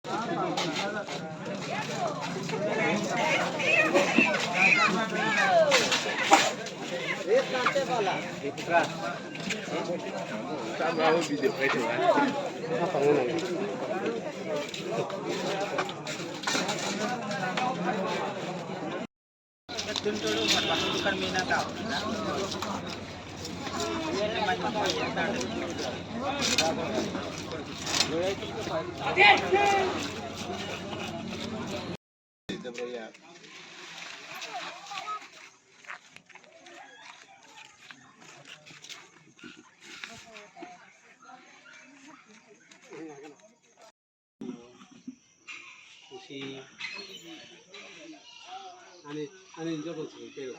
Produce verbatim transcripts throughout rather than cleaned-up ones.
Kusi. Ani, ani joto sing kero.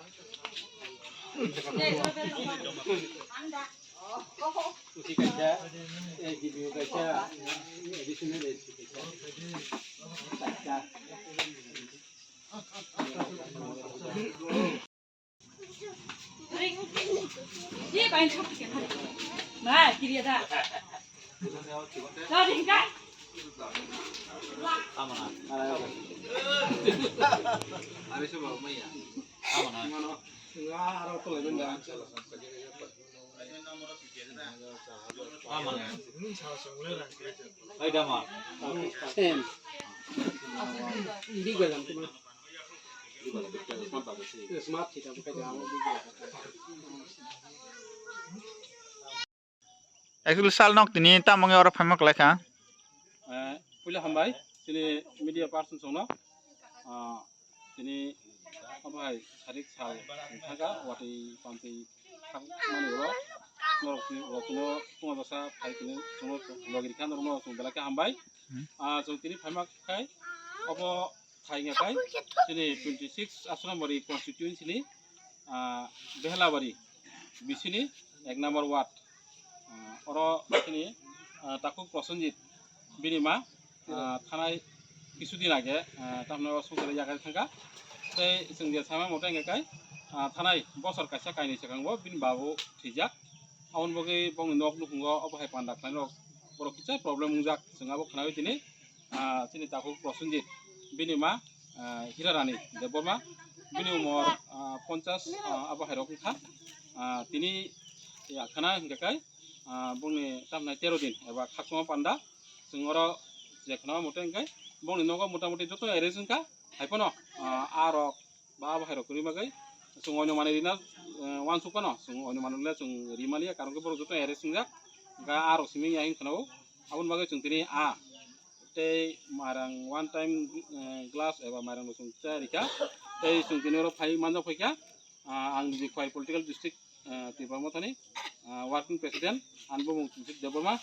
Kusi kaisa, eh, D P O kaisa, additional S P kaisa. Kaisa. Same. Big one, come on. Smart sita bukai jam. Actually, sal nok tini tamo wngwi oro phaima kwlai kha. Eh, puila hambai, tini media person songno. Ah, tini obo hai sarik sal thangkha, watwi pamtwi thangmani ulo. Norok tini ulo kuno, kuno dosa phai tini chwngno logirikha, norokno chwng belai khe hambai. Hmm. Ah, chwng tini phaima khai, obo Phainga kai chini twenty six Asrambari constituency ni, ah, Behlabari bisini ek number ward. Ah, oro chini, ah, Takhuk Prosenjit bini ma, ah, thanai kisu din age, ah, tamno songkar yagai thangka. Tei chwng je sama mote hwnkhe kai, ah, thanai bosor kaisa kainwi swkango bini babu thwijak. Aboni bagwi bongni nok nukhungo obo hai panda khlainai rok borok kisa problem wngjak, chwng abo khnawi tini. Ah, chini Takhuk Prosenjit, bini ma, ah, Hirarani Debbarma, bini umor, ah, ponchas, ah, abo hairok wngkha. Ah, tini ya khana hingka kai, ah, bongni tamnai tero din eba khakchangma panda, chwng oro je khana mote hingkai bongni nogo motamoti joto arrange wngkha, haiphano, ah, arok ba abo hairok kwrwi bagwi chwng oino manwi rina, eh, uansuk phano chwng oino manwi rina chwng ri maliya, karon khe borok joto arrange wngjak, hingkha arok simi ya hing khana o, aboni bagwi chwng tini a tei mairang one time, eh, glass eba mairang bo chwng cha rikha. Tei chwng tini oro phai manjak phaikha, ah, ang niji Khowai political district, eh, Tipra Mothani, ah, working president, ani bumung Chunsit Debbarma,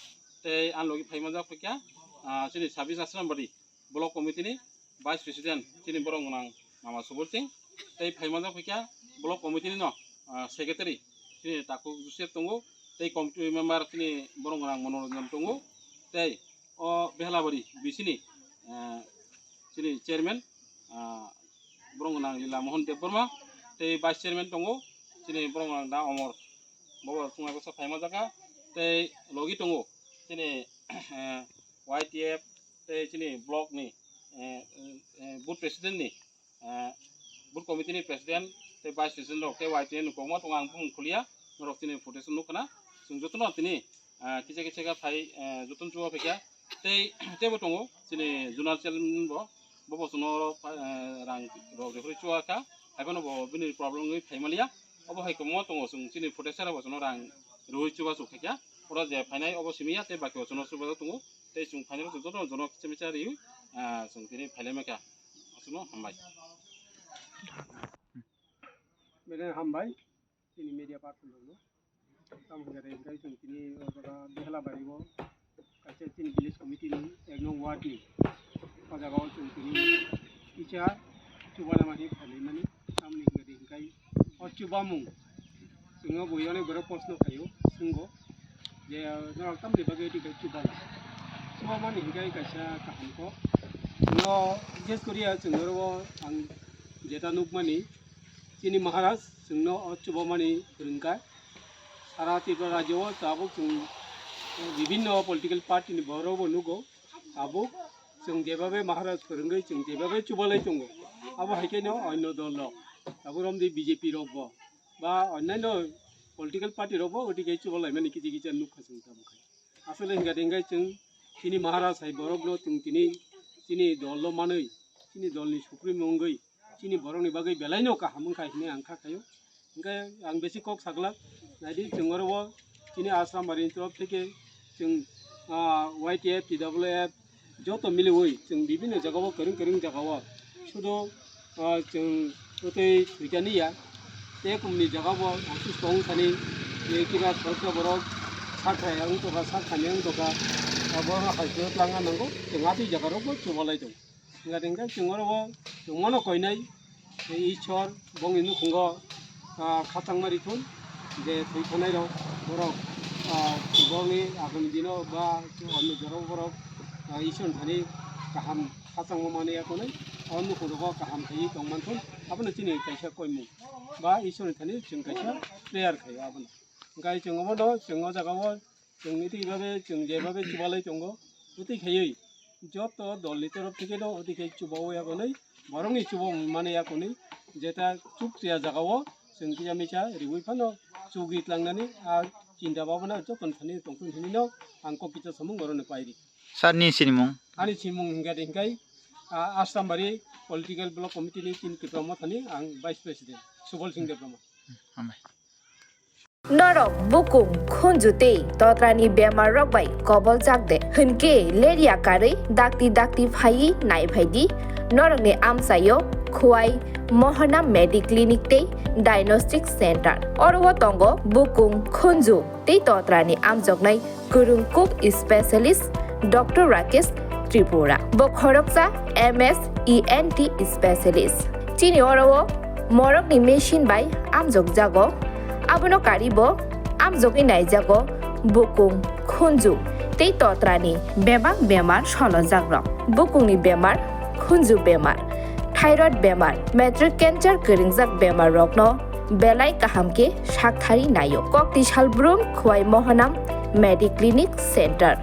tei ani logi phai manjak phaikha, ah, chini sabis Asrambari block committee ni vice president, chini borok gwnang Mama Subol Singh, tei phai manjak phaikha block committee ni no, ah, secretary, chini Takhuk Joseph tongo, tei committee member chini borok gwnang Manoranjan tongo, tei o Behlabari B C ni, eh, chini chairman, ah, borok gwnang Lila Mohan Debbarma, tei vice chairman tongo, chini borok gwnang Da Omor, bobo chwngno bwsa phaima jaka, tei logi tongo chini, eh, Y T F, tei chini block ni, eh, eh, booth president ni, eh, booth committee ni president tei vice president rok tei Y T N ni kokma tongo, ang bumung khuliya, norok chini photo se nukha na, chwng jotono tini, ah, kisa kisa khe phai, eh, jotono chuba phaikha, tei teibo tongo chini zonal chairman bo, bobo chwngno, eh, rang rok rehorwi chuba kha, haiphano bo bini problem wngwi phaimaliya, obo hai kwbangma tongo, chwng chini photo se rok bo chwngno rang rehorwi chuba chuk khaikha, oro je phainai obo simiya tei baki bo chwngno chuba tongo. Tei chwng phainai rok jotono jono kicha micha riwi, ah, chwng tini phailai mankha. Aswkno hambai. Bene hambai, chini media person rokno. Tamo hwnkhe tei chwng tini o jaga Behlabari o kaisa chini village committee ni ek nong ward ni o jaga o chwng tini kisa chuba lama khe phailai mani. Tamoni hwnkhe tei hwnkhe o chubamung chwngno bo yone borok proshno khaio, swngo je norok tamni bagwi tei chuba la. Chuba mani hwnkhe kaisa kaham kok. Chwngno bises koriya chwng oro ang jeta nukmani chini Maharaj chwngno o chuba mani phwrwngkha. Sara Tripura rajyo o tabuk chwng bibhinno political party ni borok bo nugo. Tabuk Chwng jebabe Maharaj phwrwngwi chwng jebabe chubalai tongo, abo hai khe no onno dol rok, abo romdi B J P rok bo ba onnaino political party rok bo oti khe chubalaimani kisa kisa nukha chwng tamo khai. Asole hingkha hingkha chwng chini Maharaj hai borok no chwng tini chini dol no manwi, chini dol ni supremo wngwi, chini borok ni bagwi belai no kaham wngkha hinwi ang kha khaio. Hingkhe ang besi kok saglak, naidi chwng oro o chini Ashram bari ni torof theke chwng, ah, Y T F, T W F, joto miliwi chwng bibinno jagao kwrwng kwrwng jagao sudu, ah, chwng twtwi thwikani ya. Tei kumni jagao office tong thani, tei kiba khoroksa borok sakha wng tongkha, sakha ni wng tongkha, ah, borok no hai phano twlangna nango, chwng atwi jaga rok bo chubalai tongo. Hingkha hingkhe chwng oro o chwng mano koinai, tei Ishwar bongni nukhungo, ah, khachangma rithun, je thwi thanai rok borok, ah, bongni agami dino ba onno jorao borok, ah, Ishwar thani kaham khachangma manwi ya konwi, o nukhung rogo kaham khaiwi tong manthun, abono chini kaisa koimung ba Ishwar thani chwng kaisa prayer khaio abono. Hingkhe chwng obono chwng o jaga o chwng nitwi babe chwng jebabe chubalai tongo, bwtwi khaiwi joto dol ni torof theke no oti khe chubaui ya konwi, borok ni chubamung mani ya konwi, jeta chuk ya jaga o chwng kisa misa riui phano chugwi tlangnani a chinta bhabana joto ni thani tongthun hinwi no ang kok kisa samung borok no pairi. Sir ni sinimung? Ani sinimung hingkha de hingkai, ah, Ashram bari political block committee ni chini Tipra Motha ni ang vice president Subal Singh Debbarma. Hambai. Norok bukung khunju tei totrani bemar rok bai koboljak de hwnkhe leria karwi dakti dakti phaiwi naiphai di norokni amchaio Khowai Mohana Medi Clinic tei Diagnostic Center. Oro o tongo bukung khunju tei totrani amjoknai kwrwng kuk specialist Doctor Rakesh Tripura. Bo khoroksa M S E N T specialist. Chini oro o morokni machine bai amjokjago. Abono karibo amjogwi naijago bukung, khunju tei totrani bebak bemar solojakrok. Bukungni bemar, khunju bemar, thyroid bemar, matric cancer kwrwngjak bemar rokno belai kaham khe sakthari naio. Kokti Salbrum Khowai Mohanam Medi Clinic Center.